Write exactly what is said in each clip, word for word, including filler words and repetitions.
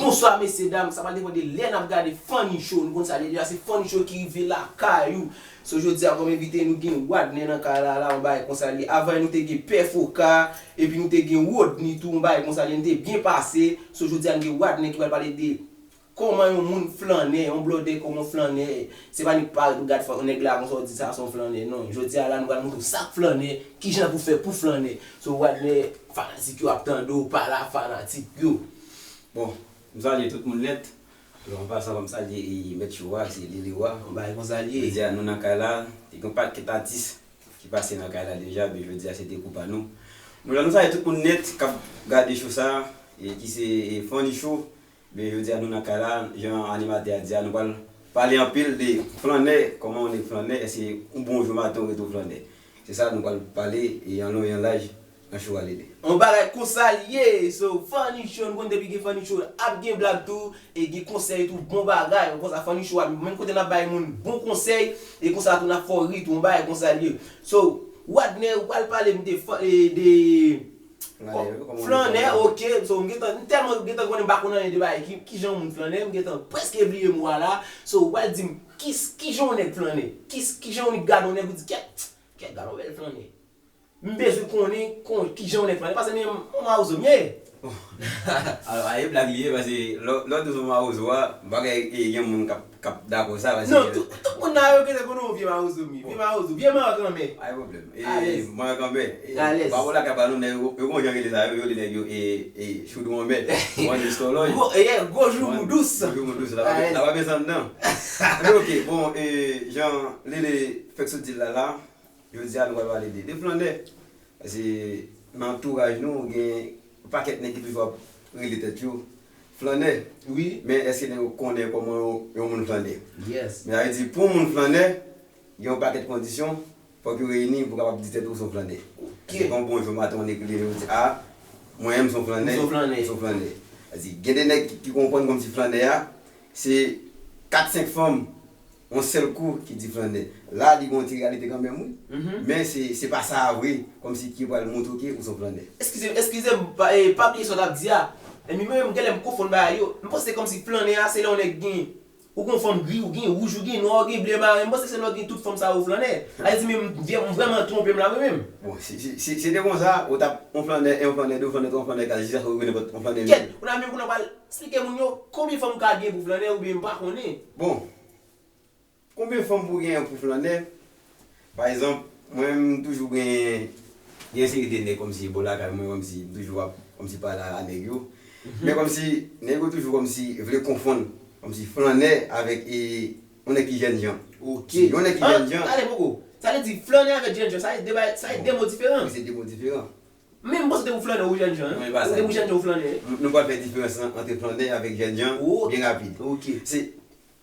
Bonswa mesye dam, sa pral depann de lè n ap gade Funny Show. Nou konn sa l ye deja, se Funny Show ki rive lakay ou. So jodi a kòm envite nou gen Wadner nan kay la, la yon bagay konsa l ye. Avan nou te gen Pè Foka, epi nou te gen Rodney tou, yon bagay konsa l ye, nou te byen pase. So jodi a nou gen Wadner ki pral pale de kòman yon moun flannè, yon blòdè kòman flannè. Se pa nèk parèt ou gad fò nèg la konsa ou di sa se yon flannè. Non, jodi a la nou pral montre w sa k flannè, kijan pou fè pou flannè. So Wadner, fanatik yo ap tande w, pale a fanatik yo. Bon, m salye tout moun nèt. An pasan, fò m salye e, mèt show a, se Lele Wa. Yon bagay konsa l ye. Jodi a, nou nan kay la, te gen yon pakèt atis ki pase nan kay la deja, men jodi a, se te kou pa nou. Nou la, nou salye tout moun nèt k ap gade show sa, e ki se e, Funny Show. Men jodi a, nou nan kay la, jan animatè a di a, nou pral pale anpil de flannè, kòman yon nèg flannè, èske yon bon jou maten ou rete w flannè. Se sa nou pral pale e, an lon e an laj. Nan show a Lele. Yon bagay konsa l ye. So Funny Show, nou konn depi gen Funny Show ap gen blag tou, e gen konsèy tou, bon bagay. Konsa Funny Show a menm kote n ap bay moun bon konsèy, e konsa tou n ap fè w ri tou, yon bagay konsa l ye. So Wadner, ou pral pale m de flannè, ok. So m gentan, m tèlman gentan konnen m pa konn anyen de bagay, kijan yon moun flannè, m gentan prèske bliye mo a la. So ou pral di m kijan yon nèg flannè, kijan yon nèg gade yon nèg ou di kèt, kèt gade yon bèl flannè. M bezwen konnen kon kijan w nèg flannè, paske men yon mawozo m ye. Alò a e blag li ye, paske lè w di w se yon mawozo a, m pa kwè e gen moun k ap k ap dakò sa, paske. Non, tout tout moun nan yo genlè konnen w vye mawozo m ye, vye mawozo, vye manyak anmè. Pa gen pwoblèm. E manyak anmè. Alèz. Pa bon lakay pa nou, nèg yo, yo gon jan rele sa, yo rele nèg yo e e choudwon anmè. Mwen de sòlòj. Gwo, e gwo joumou dous. Gwo joumou dous, la pa la pa bezwen nan. Anben ok, bon, e jan Lele fèk sot di l la la, Jodi a nou pral pale de, de flannè. Paske nan antouraj nou, gen yon pakèt nèg ki toujou ap rele tèt yo flannè. Wi. Men èske nèg yo konnen kòman yon, yon moun flannè? Yes. Men sa vle di, pou yon moun flannè, gen yon pakèt kondisyon, fòk yo reyini pou w kapab di tèt ou se yon flannè. Ok. Se pa yon bon jou maten yon nèg leve ou di, a, mwen menm se yon flannè. Ou se yon flannè. Se yon flannè. Sa vle di, gen de nèg ki, ki konprann kòmsi flannè a, se kat senk fanm yon sèl kou ki di flannè. La, li gen yon ti reyalite kanmenm, wi. Men se, se pa sa a vre, kòmsi ki pral montre w ke ou se yon flannè. Eskize, eskize m, pa, e, pa bliye sa w t ap di a. Epi mwen menm, genlè m konfonn bagay yo. M panse kòmsi flannè a, se lè yon nèg gen, ou gen yon fanm gri, ou gen wouj, ou gen nwa, ou gen ble mare. M panse se lè w gen tout fanm sa yo flannè. Sa vle di, men m, m vrèman twonpe m la, mwen menm. Bon, si, si, si, si se te konsa, ou t ap yon flannè, en yon flannè, de flannè, twa flannè, kat, jiskaske ou rive nenpòt yon flannè. Kèt, ou nan menm kounye a w pral Eksplike moun yo konbyen fanm ou ka gen pou flannè oubyen m pa konnen. Bon, konbyen fanm pou genyen pou flannè? Pa egzanp, mwen m toujou gen, gen seri de nèg kòmsi bò lakay mwen, kòmsi m toujou ap kòmsi pale a nèg yo. Men kòmsi nèg yo toujou kòmsi vle konfonn kòmsi flannè avèk e yon nèg ki jènjan. Ok. Yon nèg ki jènjan. Talè poko. Sa vle di flannè avèk jènjan, sa se de bagay, sa se de mo diferan. Wi, se de mo diferan. Men m panse w te pou flannè ou jènjan, en? Ou te pou jènjan ou flannè, en? Nou pral fè diferans lan ant flannè avèk jènjan byen rapid. Se,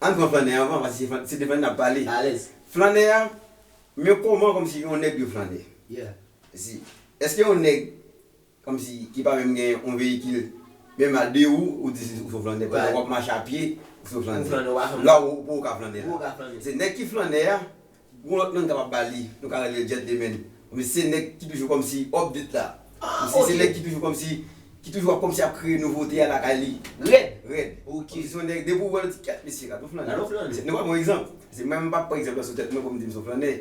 ann pran flannè anvan, paske se, se de flannè n ap pale. Alèz. Flannè a, men kòman kòmsi yon nèg dwe flannè? Si, èske yon nèg kòmsi ki pa menm gen yon veyikil, menm a de wou, ou di ou se yon flannè, pandan w ap mache a pye, ou se yon flannè. La ou, ou poko ka flannè la. Se nèg ki flannè a, Gon lòt non n kapab ba li, nou ka rele l gentleman. Kòmsi se nèg ki toujou kòmsi upbeat la. Kòmsi se nèg ki toujou kòmsi, ki toujou ap kòmsi ap kreye nouvote a lakay li. Rèd. Rèd. Kòmsi se yon nèg, depi w wè l, ou di, kèt, mesye, gad yon flannè. Gad yon flannè. Nou pran yon egzanp. Se mwen, m p ap pran egzanp la sou tèt mwen pou m di m se yon flannè.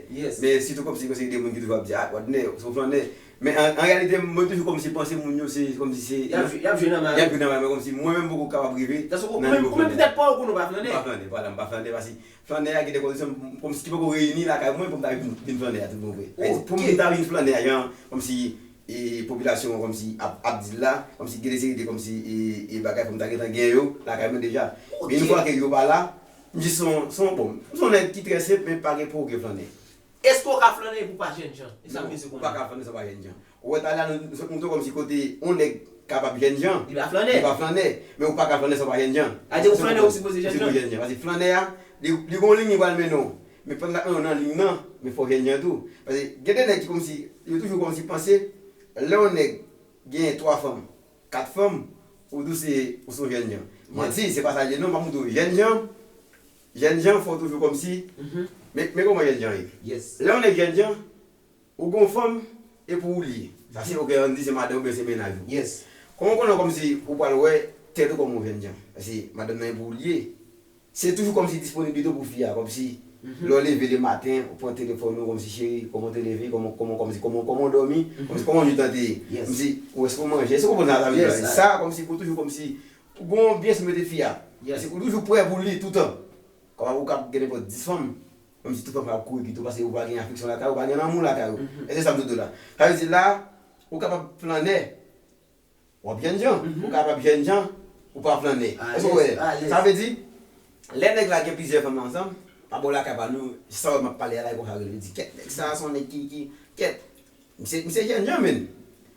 Men sitou kòmsi, kòmsi gen de moun ki toujou ap di, a, Wadner, ou se yon flannè. Men an, an reyalite, mwen toujou kòmsi panse moun yo se, kòmsi se. Y ap jwe, y ap jwe nan may yo. Y ap jwe nan may yo, men kòmsi mwen menm m poko kapab rive nan nivo flannè. Ou menm, ou menm tèt pa w, ou konnen w pa flannè. M pa flannè, vwala, m pa flannè, paske Flannè a gen de kondisyon kòmsi ki poko reyini lakay mwen pou m ta vin, vin flannè a tout bon vre. Pou m ta vin flannè a, jan kòmsi e, popilasyon an kòmsi ap, ap di l la, kòmsi gen de seri de kòmsi e, e bagay fò m ta gentan gen yo lakay mwen deja. Men yon fwa ke yo pa la, m jis se yon, se yon, bon, m se yon nèg ki trè senp, men pa gen pwoblèm flannè. Èske w ka flannè epi w pa jènjan? E sa m bezwen konnen. Non, ou pa ka flannè san w pa jènjan. Ou wè talè a nou sot montre w kòmsi kote yon nèg kapab jènjan. Li pa flannè. Li pa flannè. Men ou pa ka flannè san w pa jènjan. Sa vle di ou flannè ou sipoze jènjan. Ou sipoze jènjan. Paske flannè a, li, li gen yon liy li pral mennen w. Men pandan l ap mennen w nan liy nan, men fò w jènjan tou. Paske gen de nèg ki kòmsi, yo toujou kòmsi panse, lè yon nèg gen twa fanm, kat fanm, ou di w se, ou se yon jènjan. Manti, se pa sa l ye non, m ap montre w. Jènjan, jènjan fò w toujou kòmsi, men, men kòman jènjan ye. Lè yon nèg jènjan, Ou gen yon fanm, e pou ou li ye. Sa se, ok, ann di se madanm oubyen se mennaj ou. Kòman w konnen kòmsi ou pral wè tèt ou kòm yon jènjan. Paske madanm nan e pou ou l ye. Se toujou kòmsi disponiblite w pou fi a. Kòmsi lè w leve lematen, ou pran telefòn ou, kòmsi, cheri, kòman w te leve, kòman, kòman, kòmsi, kòman, kòman w dòmi, kòmsi, kòman nwit lan te ye. Kòmsi, ou èske w manje, èske w konprann sa m ap di la? Sa, kòmsi, pou toujou, kòmsi, ou gen yon byen sou mete fi a. Kòmsi, ou toujou prè pou li toutan. Kòmsi, ou ka gen nenpòt dis fanm, kòmsi, tout fanm ap kouri kite w, paske ou pa gen afeksyon lakay ou, ou pa gen lanmou lakay ou. E se sa m sot di w la. Sa vle di la, ou kapab flannè, w ap jènjan. Ou kapab jènjan, ou pa flannè. Èske w wè? Sa vle di, lè nèg la gen plizyè fanm ansanm, pa bò lakay pa nou, sa w wè m ap pale a la, e konsa rele, di, kèt, nèg sa a se yon nèg ki, ki, kèt. Misye, misye jènjan, menn.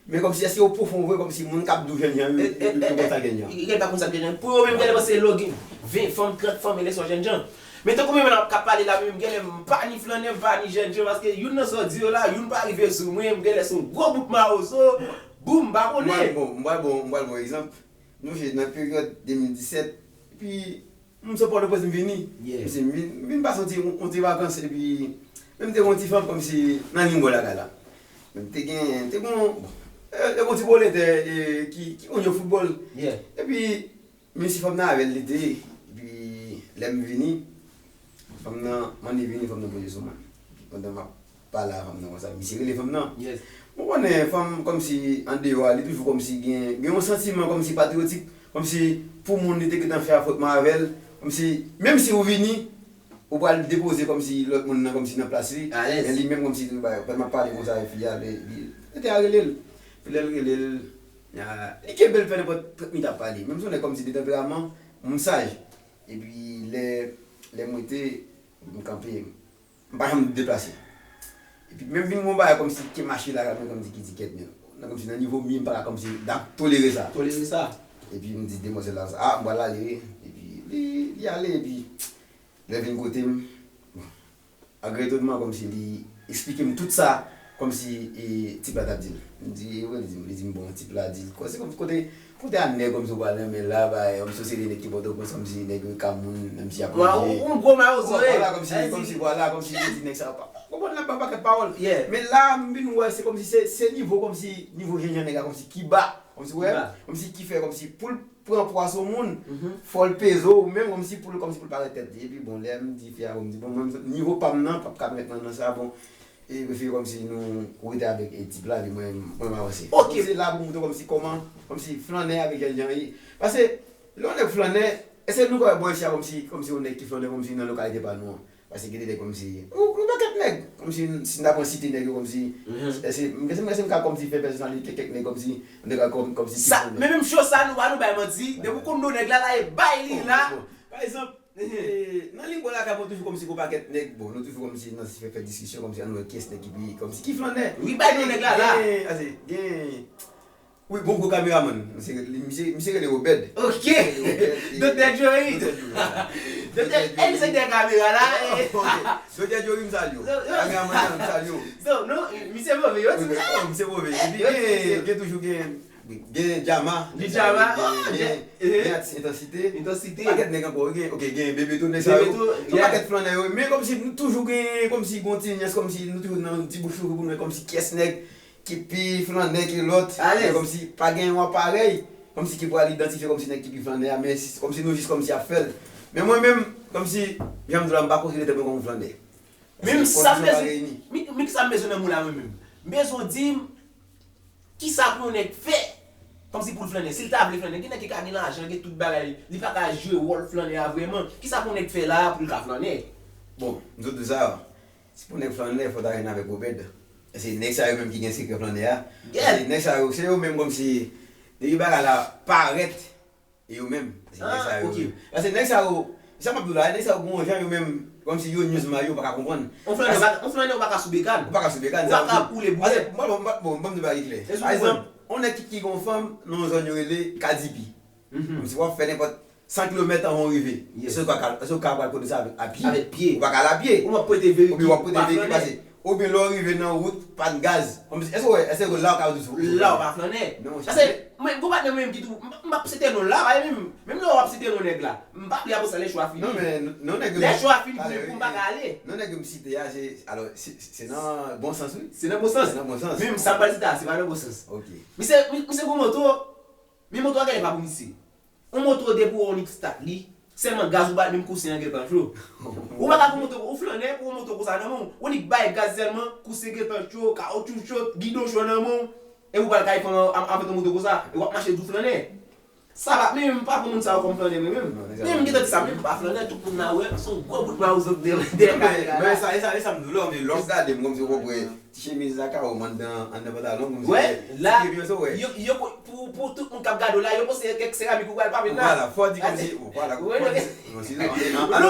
Men kòmsi, èske yo pwofon vre, kòmsi moun k ap di w jènjan, yo, yo, yo konn sa k jènjan? Yo pa konn sa k jènjan. Pou yo menm, genlè panse lè w gen ven fanm, trant fanm, e lè se yon jènjan. Men tankou mwen menm la k ap pale la, mwen menm, genlè m pa ni flannè, m pa ni jènjan, paske youn nan sa w di yo la, youn pa rive sou mwen, m genlè se yon gwo bout mawozo, boum, m pa konnen. M pral bon, m pral bon, m pral bon egzanp. Nou se nan peryòd de mil disèt, epi m sot Pòtoprens m vini. Misye, m vin, m vin pase yon ti, yon ti vakans, epi men m te gen yon ti fanm kòmsi nan liy bò lakay la. Men m te gen, te gen yon, bon, e, e yon ti boletè, e, ki, ki konn jwe foutbòl. Epi, men si fanm nan avè l li te ye. Epi, lè m vini, fanm nan, m annik vini, fanm nan poze sou mwen. Epi, pandan m ap pale a fanm nan konsa, misye rele fanm nan. Ou konnen, fanm kòmsi andeyò a, li toujou kòmsi gen, gen yon santiman kòmsi patriyotik, kòmsi pou moun li te gentan fè afwontman avè l, kòmsi, menm si ou vini, ou pral depoze kòmsi lòt moun nan kòmsi nan plas li, men li menm kòmsi li bay, pandan m ap pale konsa avèk fi a, li, li, li te a rele l. Epi lè l rele l, a, li kenbe l fè nenpòt trant minit ap pale. Menm si w nèg kòmsi de tanperaman, m saj. Epi lè, lè m rete, m kanpe. M pa janm deplase. Epi menm vin gon bagay kòmsi ki mache la, mwen kòmsi ki di kèt men. Nan kòmsi nan nivo m ye, m pa ka kòmsi da tolere sa. Tolere sa. Epi m di demwazèl la, a, m pral ale wi. Epi li, li ale, epi lè vin kote m, bon, a gran etònman kòmsi li eksplike m tout sa, kòmsi, e, tip la t ap di l. M di, e, wi, li di m, li di m, bon, tip la di l, kòmsi, kòmsi kote Kote a nèg kòmsi w pral renmen la, bay, kòmsi w se de nèg ki Pòtoprens, kòmsi nèg yo ka moun, menm si y ap manje. Ou gwo mawozo, e. Vwala, kòmsi, kòmsi, vwala, kòmsi yo di nèg sa yo pa. Konprann la, pa pakèt pawòl. Men la, m vin wè, se kòmsi, se, se nivo, kòmsi, nivo jènjan nèg la, kòmsi ki ba. Kòmsi, wè, kòmsi ki fè, kòmsi pou l pran pwa sou moun, fò l peze w, menm kòmsi pou l, kòmsi pou l parèt tèt li. Epi bon, lè m di fi a, bon, m di, bon, mwen, nivo pa m nan, p ap ka mèt nan, nan sa, bon. E prefere kòmsi nou rete avèk, e, tip la, epi mwen, mwen m avanse. Ok. Se la pou m montre w kòmsi kòman, kòmsi flannè avèk jènjan ye. Paske, lè yon nèg flannè, èske nou ka wè bò isi a kòmsi, kòmsi yon nèg ki flannè, kòmsi nan lokalite pa nou an? Paske gen de nèg kòmsi, yon, yon pakèt nèg, kòmsi si n ta pran site nèg yo kòmsi, èske, m, èske, èske m ka kòmsi fè pèsonalite kèk nèg kòmsi, an tou ka kòm, kòmsi ki flannè? Men menm cho sa, nou pa nou bay manti, depi w konn non nèg la, la e bay li la. Pa egzanp, E, nan liy bò lakay mwen toujou kòmsi gon pakèt nèg, bon, nou toujou kòmsi nan fè, fè diskisyon, kòmsi ann wè kiyès nèg ki pi, kòmsi ki flannè. Wi, bay non nèg la la. Gen, ase, gen, wi, gon gwo kameramann, misye, li, misye, misye rele Obed. Ok. Misye rele Obed, e, Doktè Joey. Doktè Joey, vwala. Doktè, e, misye dèyè kamera la, e. Ok. Doktè Joey, m salye w. Kameramann nan, m salye w. So, non, misye move, yo di, oh, misye move. Epi gen, gen toujou gen Gen Djama, gen Djama, gen, oh, gen, gen, gen atis Entansite. Entansite. Pakèt nèg ankò, gen, ok, gen Bebeto, nèg sa yo. Bebeto, yon pakèt flannè yo. Men kòmsi nou toujou gen, kòmsi gon ti nyans, kòmsi nou toujou nan ti bouch louvri pou nou wè kòmsi kiyès nèg ki pi flannè ke lòt. Alèz. Men kòmsi pa gen yon aparèy, kòmsi ki pral idantifye kòmsi nèg ki pi flannè a, men si, kòmsi nou jis kòmsi ap fè l. Men mwen menm, kòmsi, jan m di w la, m pa konsidere tèt mwen kòm flannè. Men sa m bezwen, men, men kisa m bezwen nan mo la mwen menm? M bezwen w di m, kisa pou yon nèg fè? Kòmsi pou l flannè. Si l ta vle flannè, gen nèg ki ka gen lajan, gen tout bagay, li pa ka jwe wòl flannè a vrèman. Kisa pou yon nèg fè la a pou l ka flannè? Bon, m sot di w sa, si pou nèg flannè, fò w ta jwenn avèk Obed. Se nèg sa yo menm ki gen sekrè flannè a. Se nèg sa yo, se yo menm kòmsi, depi bagay la parèt, E yo menm, se nèg sa yo. Ah, ok. Paske nèg sa yo, sa m ap di w la, nèg sa yo gon jan yo menm, kòmsi yo news may yo pa ka konprann. On flannè, on flannè ou pa ka sou bekàn. Ou pa ka sou bekàn, sa. Ou pa ka boule boulèt. Paske, bon, bon, bon, bon, m di bagay ki klè. Pa egzanp, on nèg ki, ki gon fanm nan yon zòn yo rele Kadipi. Kòmsi w ap fè nenpòt san kilomèt anvan w rive. Èske w ka, èske w ka pral kote sa avèk, a pye? Avèk pye. Ou pa ka al a pye. Ou ap prete veyikil, ou pa flannè. Oubyen lè w rive nan wout, pann gaz. Kòmsi, èske w wè, èske la w ka di sou. La w pa flannè. Non, paske mwen, gon patnè mwen menm ki tou, m, m p ap site non la, pa menm, menm lè w ap site non nèg la, m pa vle apre sa lè cho a fini. Non, men, non, nèg yo. Lè cho a fini, pou, pou m pa ka ale. Non, nèg yo m site a, se, alò, se, se nan bon sans, wi. Se nan bon sans. Se nan bon sans. Men sa m pral site a, se pa nan bon sans. Ok. Misye, mi-, misye gon moto, men moto a genlè pa pou misye. On moto depi w wè on nèg stat li, sèlman gaz ou bat menm kousen an gentan cho. Ou pa ka pou moto, ou flannè pou on moto konsa nan men w. On nèg bay gaz sèlman, kousen gentan cho, kawotchou cho, gidon cho nan men w. E ou pral kay fanm avèk on moto konsa, e w ap mache di w flannè. Sa va, men m pa pran moun sa yo kòm flannè mwen menm. Men m gentan di sa, men m pa flannè, tout moun la wè, se on gwo bout mawozo k dèyè kamera la. Men sa, e sa, e sa m di w la, men lè w ap gade m kòmsi w konprann. Ti chemiz la ka ou anndan, anndan pantalon, kòmsi. Wè, la, yo, yo, pou, pou tout moun k ap gade w la, yo panse kèk seramik ou pral pape la. Vwala, fò di kòmsi, vwala, fò di, non, sinon, e, an, an,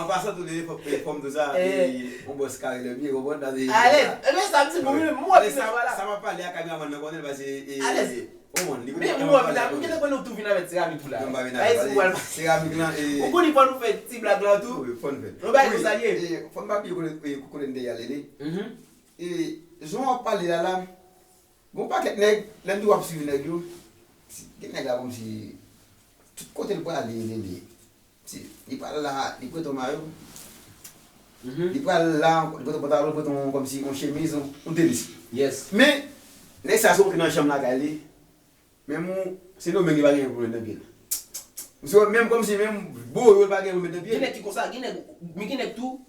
an pasan tou, fò, fò m di w sa, e, on bòs kare lè byen, ou konprann, la, e, alèz, e, men sa, m di, mwen, mwen, mwen, sa, sa m ap pale a kameramann nan konnen l, paske, e, alèz. Bon, bon, li vin. Men mwen vin la, mwen gentan konnen ou tou vin avèk seramik ou la. Non, m pa vin avèk seramik lan, e. Ou konnen fò nou fè ti blag la tou. Wi, fò n fè. Non, bagay konsa ye. E, fò n pa bliye kote, e, kote n te y ale li. E, jan w ap pale la la, gon pakèt nèg, lè m di w ap swiv nèg yo, gen nèg la kòmsi, tout kote l prale, li, li. Si, li pral la, li prete yon mayo. Li pral la, li prete yon pantalon, li prete yon, kòmsi, yon chemiz, yon, yon tenis. Men, nèg sa se yon ki nan chanm lakay li. Menm ou, se nou menm ki pa gen pou met nan pye l. Misye menm kòmsi menm boyo l pa gen pou met nan pye l. Gen nèg ki konsa, gen nèg, men gen nèg tou,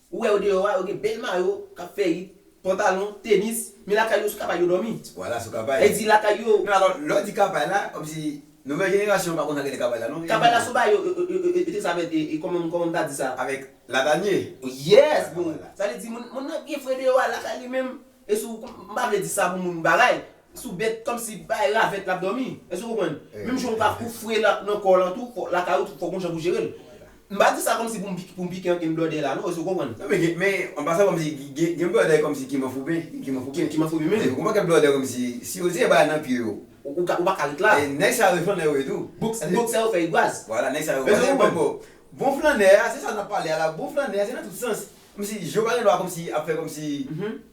ou wè yo deyò a, yo gen bèl mayo k ap fè rit, pantalon, tenis, men lakay yo sou kapay yo dòmi. Vwala, sou kapay. E di lakay yo. Men alò, lè w di kapay la, kòmsi nouvèl jenerasyon pa konn sa k rele kapay la, non? Kapay la sou ba yo, e, e, e, e, te sa avèk, e, e, kòman, kòman m ta di sa? Avèk latanye. Yes, bon. Sa vle di, moun, moun nan byen fre deyò a, lakay li menm, e sou, m pa vle di sa pou moun bagay. Sou bèt, kòmsi bay ravèt l ap dòmi. Èske w konprann? Menm jan w ka, ou fre la, nan kò w lan tou, fò, lakay ou tou, fò w gon jan pou jere l. M pa di sa kòmsi pou m pik-, pou m pike ankenn blòdè la, non, èske w konprann? Non, men, men, an pasan kòmsi, gen, gen blòdè kòmsi ki manfouben, ki manfouben. Ki, ki manfouben menm. Ou konprann gen blòdè kòmsi, si yo di e bagay nan pye yo. Ou, ou ka, ou pa ka ret la. E nèg sa yo flannè yo ye tou. Bouk, bouk sa yo fè egwaz. Vwala, nèg sa yo. Èske w konprann? Bon, bon flannè a, se sa n ap pale a la, bon flannè a, se nan tout sans. Kòmsi, je w pa gen dwa kòmsi ap fè kòmsi.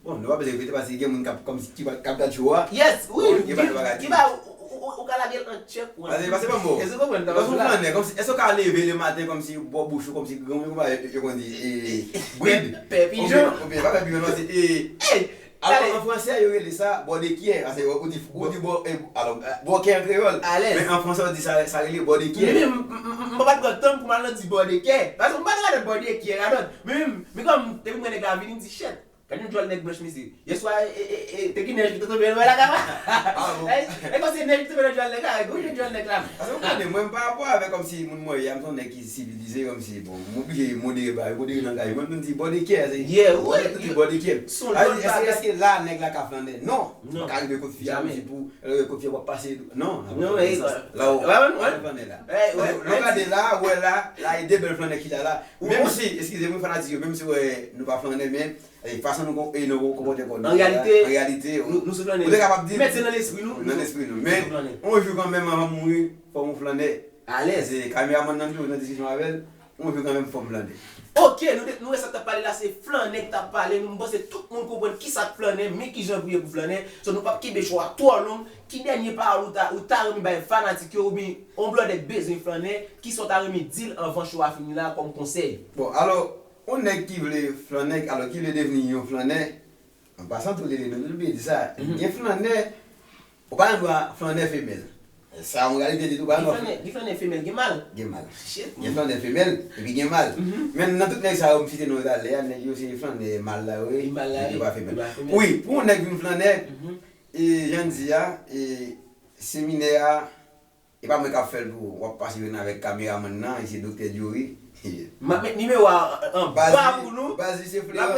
Bon, nou pa bezwen repete paske gen moun k ap kòmsi ki pa, k ap gad show a. Yes, wi, ki pa, ki pa, ou, ou, ou, ou ka lage l an tchèk, wi. Paske, paske pa bon. Èske w konprann? Paske w flannè, kòmsi, èske w ka leve le maten kòmsi bò bouch ou kòmsi granmoun konpa yo, yo konn di, e, bwid. Pè, pè pijon. Oubyen, oubyen, pa pè pijon, non, se, e, alò, an fransè, yo rele sa bò de kyè. Paske ou di, ou di bò, e, alò, bò kè an kreyòl. Alèz. Men an fransè, yo di sa, sa rele bò de kyè. Men, m, m, m, m pa t pran tan pou m al nan di bò de kè. Paske m pa t rale bò de kyè ladan. Men, men kòm, depi m wè nèg la vini, m di, shit. Gad yon djòl nèg blanch, mesye. Yèswa, e, e, e, te gen nèj ki te tonbe nan lakay la. E, e kòmsi nèj ki tonbe nan djòl nèg la, gwo jan djòl nèg la. Paske w konnen, mwen, pa rapò avèk kòmsi moun mwen ye a, m se yon nèg ki sivilize, kòmsi, bon, m oblije modere bagay, modere langaj mwen, m di bò de kyè, se, yeah, wi, m di bò de kyè. Èske, èske la nèg la ka flannè? Non. Non. Ou pa ka rive kot fi a, kòmsi pou, rive kot fi a, w ap pase, non, non, e, la, w ap flannè la. Lè w gade la, w wè la, la, e de bèl flannè ki la la. Menm si, eskize mwen, fanatik yo, menm si w wè nou pa flannè, men, e, fason nou kon-, e, nou konpòte kò nou. An reyalite, an reyalite, nou, nou se flannè. Ou te kapab di, mèt se nan lespri nou, nan lespri nou. Men, yon jou kanmenm, anvan m mouri, fò m flannè. Alèz. Se kameramann nan toujou nan diskisyon avè l, yon jou kanmenm, fò m flannè. Ok, nou te, nou wè sa k t ap pale la, se flannè k t ap pale. Nou, m panse tout moun konprann kisa k flannè, men kijan pou ye pou flannè. So, nou p ap kenbe show a twò long. Ki dènye pawòl ou ta, ou ta renmen bay fanatik yo, oubyen yon blòdè k bezwen flannè, kisa w ta renmen di l anvan show a fini la kòm konsèy? Bon, alò, yon nèg ki vle flannè, alò, ki vle devni yon flannè, an pasan tou, Lele, nou bliye di sa, gen flannè, ou pa gen dwa flannè femèl. Sa, yon reyalite di tou, pa gen dwa. Gen flannè, gen flannè femèl, gen mal. Gen mal. Shit. Gen flannè femèl, epi gen mal. Men nan tout nèg sa yo, m site non yo talè a, nèg yo se flannè mal la yo ye, nèg yo pa femèl. Wi, pou yon nèg vin flannè, e, jan n di a, e, seminè a, e pa mwen k ap fè l pou ou. W ap pase jwenn avèk kameramann nan, e se Doktè Jory. M ap met nimewo a anba pou nou. Baz li se Fleran.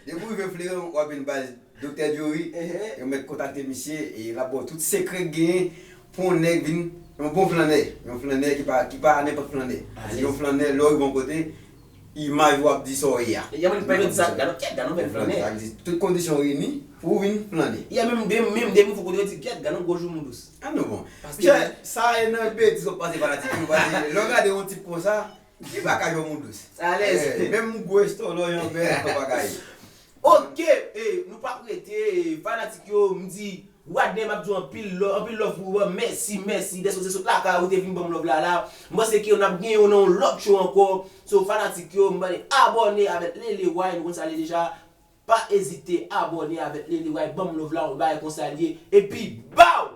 Depi w rive Fleran, w ap jwenn baz Doktè Jory. Yo mèt kontakte misye, e l ap ba w tout sekrè k genyen pou yon nèg vin yon bon flannè. Yon flannè ki pa, ki pa nenpòt flannè. Se yon flannè, lè w rive yon kote, imaj ou ap di sa w ye a. Tout kondisyon reyini pou w vin flannè. Ya, menm de, menm de moun fou kote yo di, "Kyèt, gad yon gwo jou moun dous." A non, bon. Paske sa e nan betiz w ap pase fanatik yo, paske lè w gade yon tip konsa, ki pa ka jwe moun dous. Alèz. Menm gwo estò lò yon bè, pa ka ye. Ok, e, nou p ap rete, e, fanatik yo, m di, Wadnè, m ap di w anpil love, anpil love pou ou, mèsi, mèsi, dèske w te sot lakay ou, te vin ban m love la, la. M panse ke n ap gen yon nan yon lòt show ankò. So, fanatik yo, m mande abòne avèk Lele Way, nou konn sa l ye deja. Pa ezite abòne avèk Lele Way, ban m love la, yon bagay konsa l ye. Epi, baw!